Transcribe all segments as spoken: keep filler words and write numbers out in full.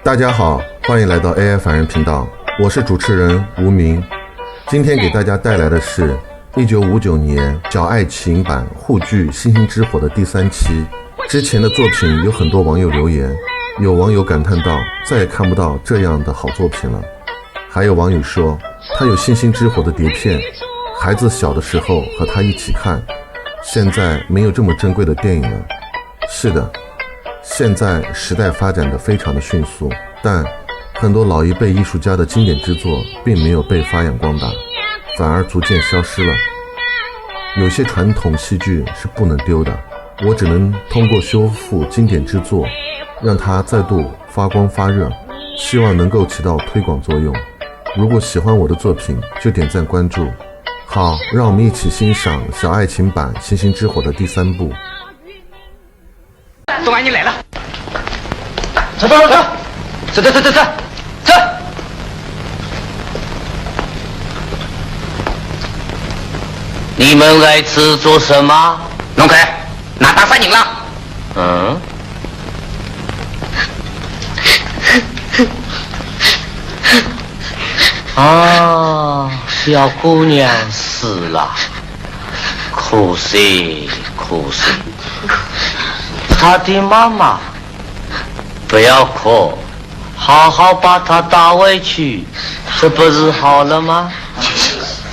大家好，欢迎来到A I凡人频道，我是主持人吴明。今天给大家带来的是一九五九年小爱琴版沪剧《星星之火》的第三期。之前的作品有很多网友留言，有网友感叹道：“再也看不到这样的好作品了。”还有网友说，他有《星星之火》的碟片，孩子小的时候和他一起看，现在没有这么珍贵的电影了。是的，现在时代发展得非常的迅速，但很多老一辈艺术家的经典之作并没有被发扬光大，反而逐渐消失了。有些传统戏剧是不能丢的，我只能通过修复经典之作，让它再度发光发热，希望能够起到推广作用。如果喜欢我的作品，就点赞关注。好，让我们一起欣赏小爱琴版《星星之火》的第三部。东安，你来了。走走走走，走走走走走，走。你们来此做什么？弄开，㑚打啥人了？嗯？啊，小姑娘死了，可惜，可惜。她的妈妈，不要哭，好好把她带回去，这不是好了吗？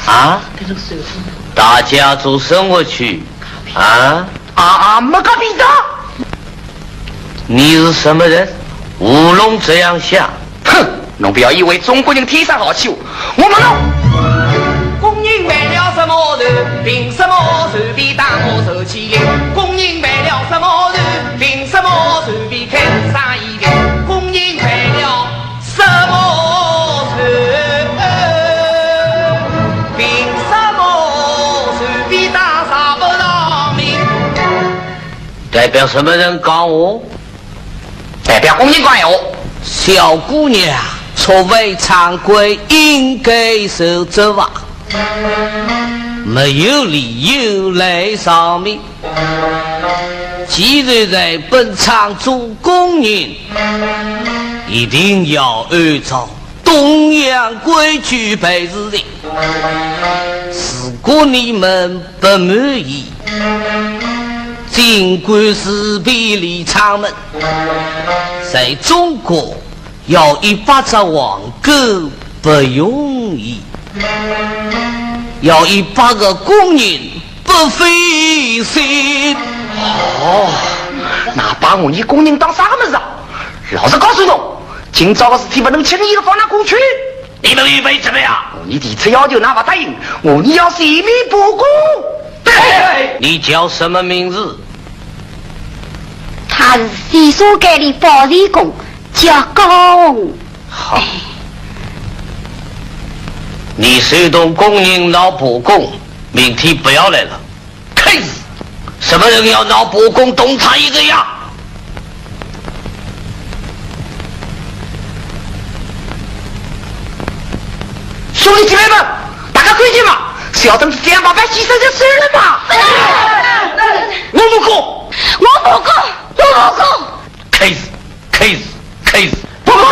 啊？大家做生活去，啊？啊啊，没个味道。你是什么人？乌龙这样响。哼，侬不要以为中国人天生好欺负，我们呢？工人犯了什么事？凭什么随便打我受气力？工人犯了什么事？凭什么随便开生意的？工人犯了什么事？凭什么随便打啥不上名？代表什么人讲话？ 代表工人讲闲话。小姑娘，作为唱官，应该受责罚，没有理由来上面。既然在本场做工人，一定要按照 东洋规矩办事的。如果你们不满意，尽管随便离场门。在中国，要一百只黄狗不容易，要一百个工人 不费心。哦，㑚把我伲工人当啥个物事啊？老实告诉侬，今朝个事体不能轻易的放㑚过去。你们预备怎么样？我伲提出要求㑚不答应，我伲要全面罢工。对。你叫什么名字？他是西沙街里保卫工，叫高红。 好。你随同工人闹罢工，明天不要来了。开始，什么人要闹罢工，动他一个呀！兄弟姐妹们，大家看见吗？小张子这样白白牺牲就算了吧。我不哭。我不哭。我不哭。开始。 开始，开始，不不不！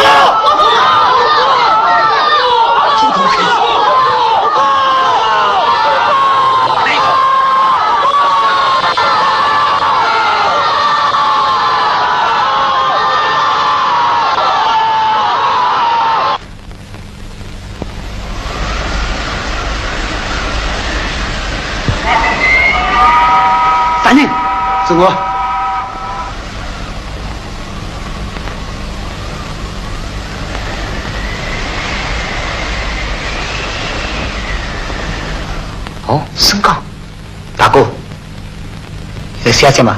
大人，是我。哦，沈刚。大哥，有消息吗？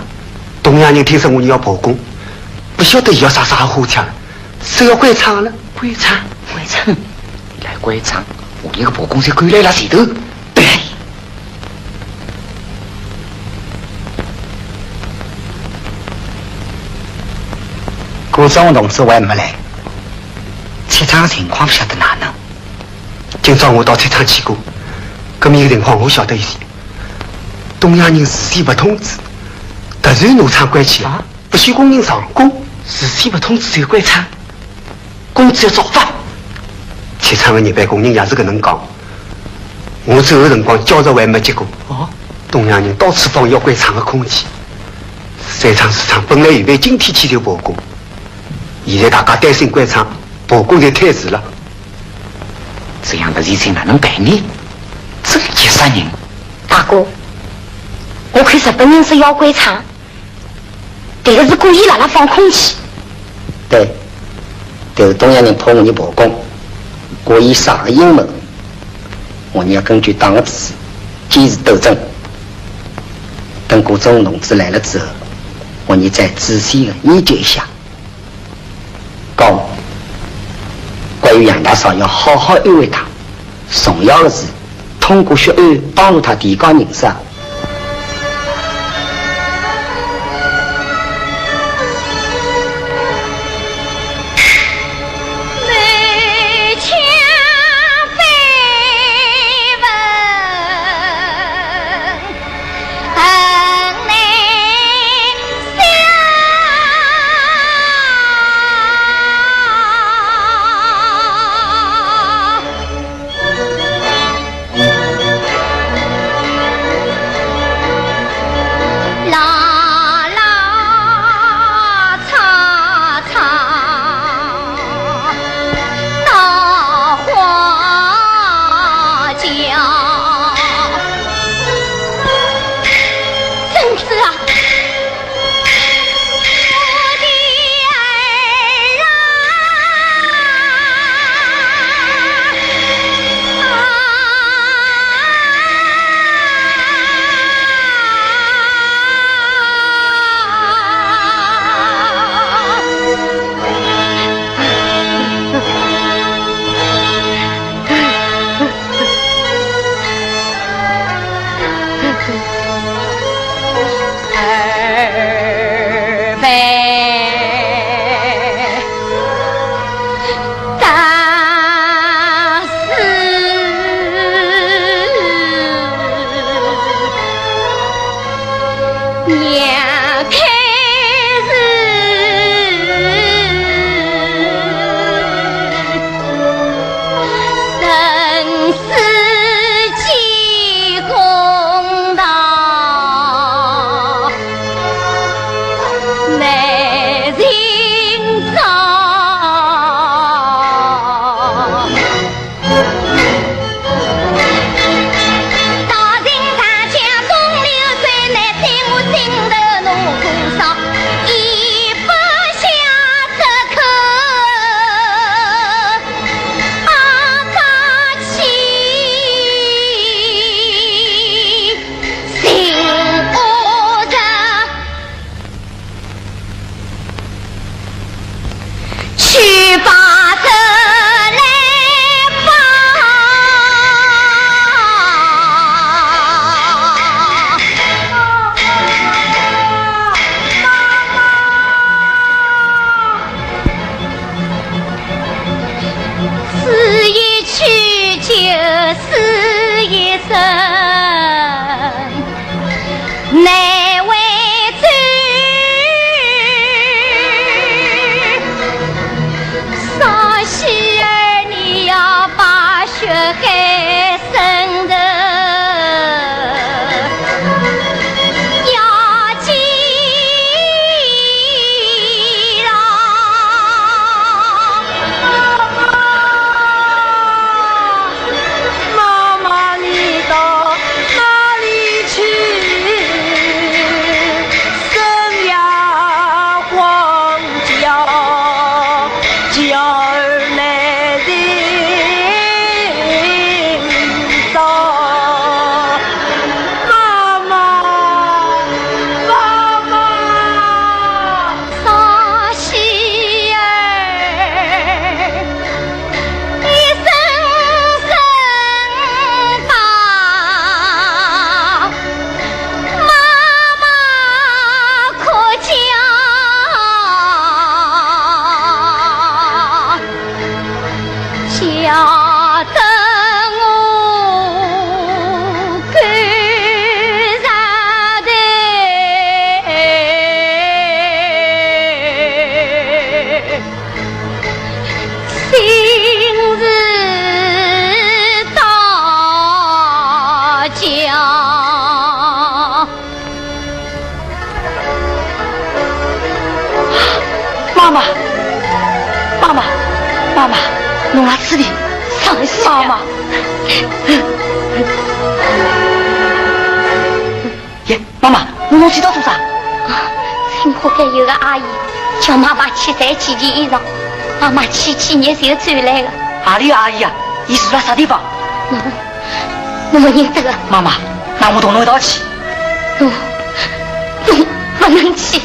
东洋人听说我伲要罢工，不晓得要啥啥花腔，说要关厂了。关厂？关厂？来关厂，我伲个罢工就关来了前头。 股长同志还没来，拆厂情况不晓得哪能。今朝我到拆厂去过，搿面个情况我晓得一些。东洋人事先勿通知，突然拿厂关起来，啊？不许工人上工。事先勿通知就关厂？工资要照发。铁厂个日班工人也是搿能讲。我走个辰光，交代还没结果。哦。东洋人到处放妖怪厂个空气。三厂、四厂本来预备今天起就罢工，现在大家担心关厂，罢工就推迟了。这样的事情哪能办呢？这个急煞人。大哥，我看日本人是妖怪厂， 但是故意辣辣放空气。对，但是东洋人怕我伲罢工，故意耍个阴谋。我伲要根据党个指示，坚持斗争。等各种同志来了之后，我伲再仔细的研究一下。讲，关于杨大少要好好安慰他，重要的是通过血案帮助他提高人设。妈妈，妈妈，妈妈，侬辣此地？伤心啊。妈妈。耶，妈妈，侬弄去到做啥？啊，村口该有个阿姨，叫妈妈去晒几件衣裳，妈妈去几日就转来个。阿里个阿姨啊？伊住辣啥地方？嗯。 侬勿认得个。妈妈，那我同侬一道去。侬，侬勿能去。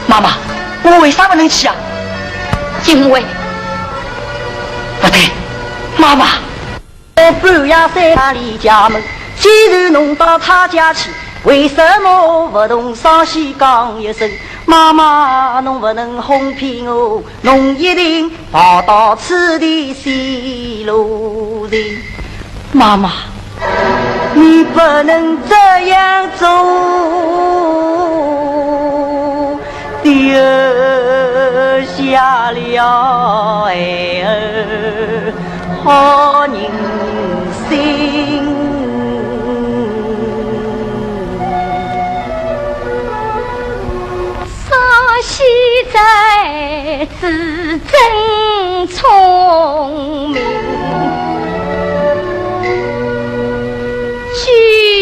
妈妈，我为啥勿能去啊？因为……不对，妈妈。半夜三更里家门，既然侬到他家去，为什么不同双喜讲一声？妈妈，侬不能哄骗我，侬一定 跑到此地修罗场。妈妈，你不能这样做，丢下了孩儿好人心。 少喜才智真聪明，句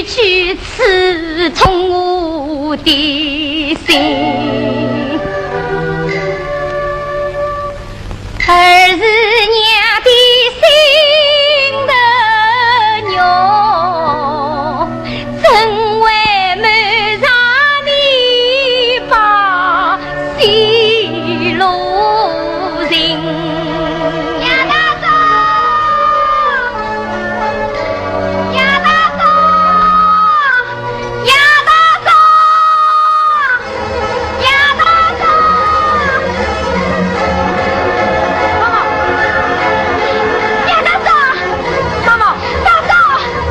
句刺痛我的心。儿是娘的心头肉， 怎会瞒上你把戏路情？杨大嫂，杨大嫂，杨大嫂，杨大嫂，妈妈，杨大嫂，妈妈。 大嫂，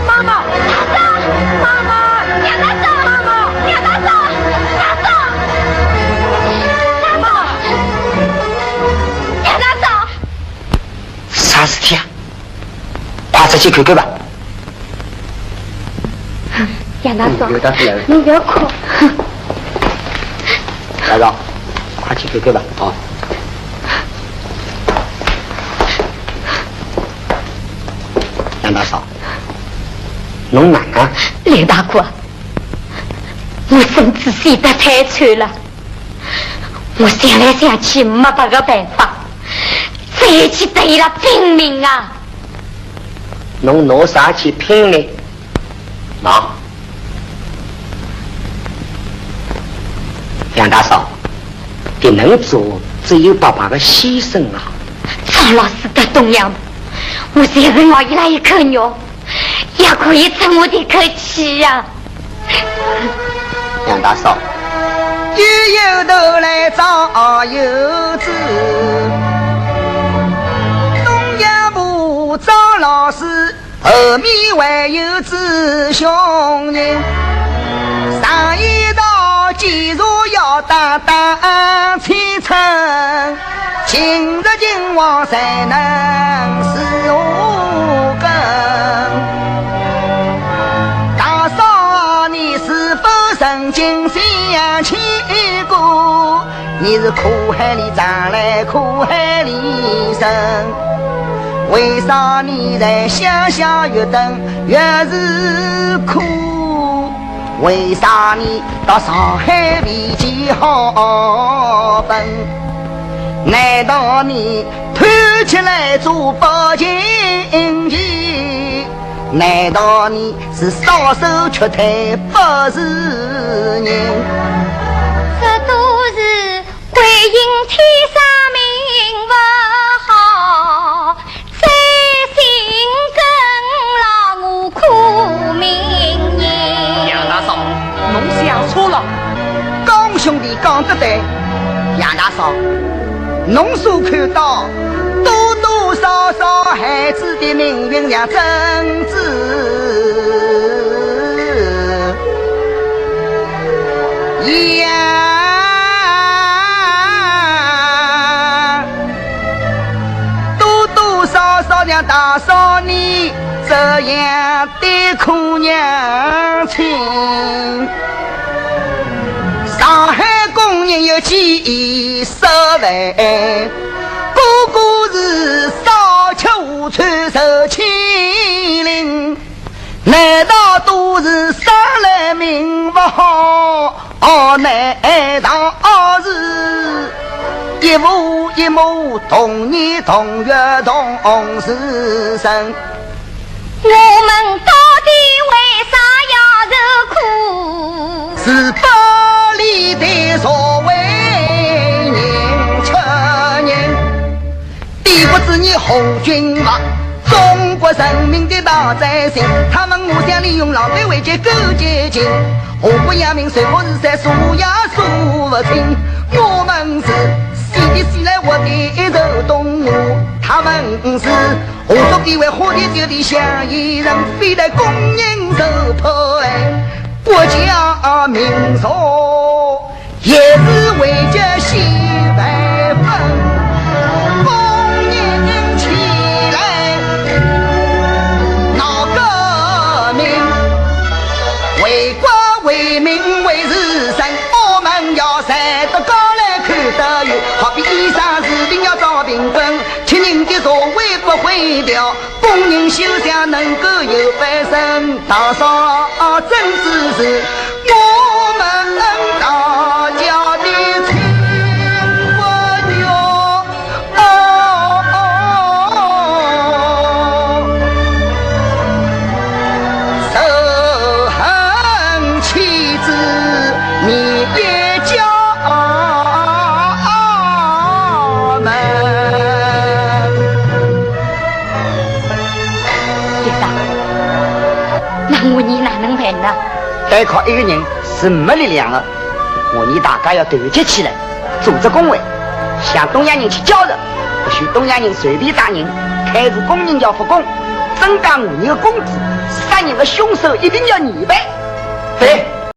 妈妈，大嫂，妈妈，杨大嫂，妈妈，杨大嫂，大嫂，大嫂，妈妈，杨大嫂。啥事体啊？快出去看看吧。杨大嫂，嗯，有大事来了。侬勿要哭。大嫂，快去看看吧。哦。 杨大嫂，侬哪能？刘大哥，我身子虚得太惨了，我想来想去没别个办法，只有去搭伊拉拼命啊。侬拿啥去拼呢？喏， 杨大嫂，搿能做只有白白个牺牲啊。张老师搭东阳，我随便咬伊拉一口肉，也可以出我的口气呀。杨大嫂，冤有头来找有主，东阳婆张老师 后面还有子兄人，上一道既然要打打青春，今日今往谁能是无根？大嫂，你是否曾经想起过？ 你是苦海里长来苦海里生，为啥你在乡下越等越是苦？为啥你到上海为其好奔？难道你偷起来做不景气？难道你是少手缺腿不是人？这都是 桂英天生命不好，再寻更劳我苦命人。杨大嫂，侬想错了。江兄弟讲得对，杨大嫂，侬所看到多多少少孩子的命运像针子 呀，多多少少让大嫂你这样的苦娘亲。上海公人有几十万，个个是烧吃穿受欺凌，难道都是生来命不好？哦，难道是一父一母，同年同月同时生？ 我们到底为啥要受苦？是不理的社会人吃人。帝国主义红军吧，中国人民的大灾星，他们互相利用，狼狈为奸，勾结情。祸国殃民，谁不是在数呀数不清？我们是死的死来，活的一头动物，他们是 我做地位好点点的下一人，非但工人受迫害，国家民族也是为这些百分。工人起来闹革命，为国为民为自身，我们要站得高来看得远，好比医生治病要找病根， 吃人的社会不会调，工人休想能够有翻身。大嫂，真只是我们大家的亲骨肉。哦，仇恨妻子，你也叫 门。先生，那我伲哪能办呢？单靠一个人是没力量的，我伲大家要团结起来，组织工会，向东洋人去交涉，不许东洋人随便打人，开除工人叫复工，增加我伲的工资，杀人的凶手一定要严办。对，